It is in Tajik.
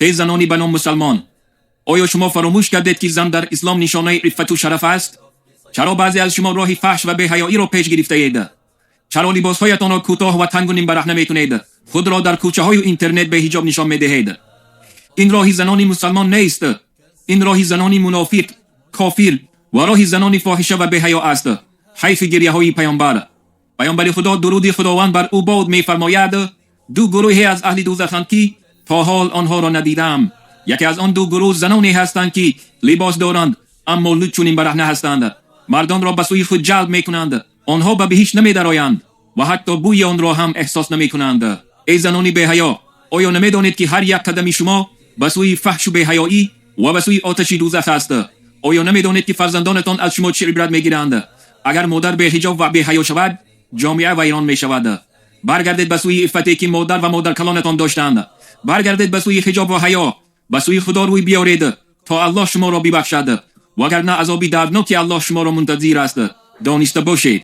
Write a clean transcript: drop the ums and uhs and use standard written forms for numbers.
Эй занони ба ном мусулмон, оё шумо фаромӯш кардед, ки зан дар ислом нишонаи иффату шараф аст? Чаро баъзе аз шумо роҳи фаҳш ва беҳаёиро пеш гирифтаед? Чаро либосҳоятонро кӯтоҳ ва тангу нимбараҳна мекунед, худро дар кӯчаҳою интернет беҳиҷоб нишон медиҳед? Ин роҳи занони мусулмон нест. Ин роҳи занони мунофиқ, кофир ва роҳи занони фоҳиша ва беҳаё аст. Ҳайфи гиряҳои паёмбар. Паёмбари Худо, дуруди Худованд бар ӯ бод, мефармояд: ду гурӯҳе аз аҳли дӯзаханд, ки то ҳол онҳоро надидам. Яке аз он ду гурӯҳ заноне ҳастанд, ки либос доранд, аммо лучу нимбараҳна ҳастанд, мардонро ба сӯи худ ҷалб мекунанд. Онҳо ба биҳишт намедароянд ва ҳатто бӯи онро ҳам эҳсос намекунанд. Эй занони беҳаё, оё намедонед, ки ҳар як қадами шумо ба сӯи фаҳшу беҳаёӣ ва ба сӯи оташи дӯзах аст? Оё намедонед, ки фарзандонатон аз шумо чӣ ибрат мегиранд? Агар модар беҳиҷоб ва беҳаё шавад, ҷомеа вайрон мешавад. Баргардед ба сӯи иффате, ки модар ва модаркалонатон доштанд. Баргардед ба сӯи ҳиҷоб ва ҳаё. Ба сӯи Худо рӯй биёред, то Аллоҳ шуморо бибахшад, вагарна азоби дардноки Аллоҳ шуморо мунтазир аст. Дониста бошед.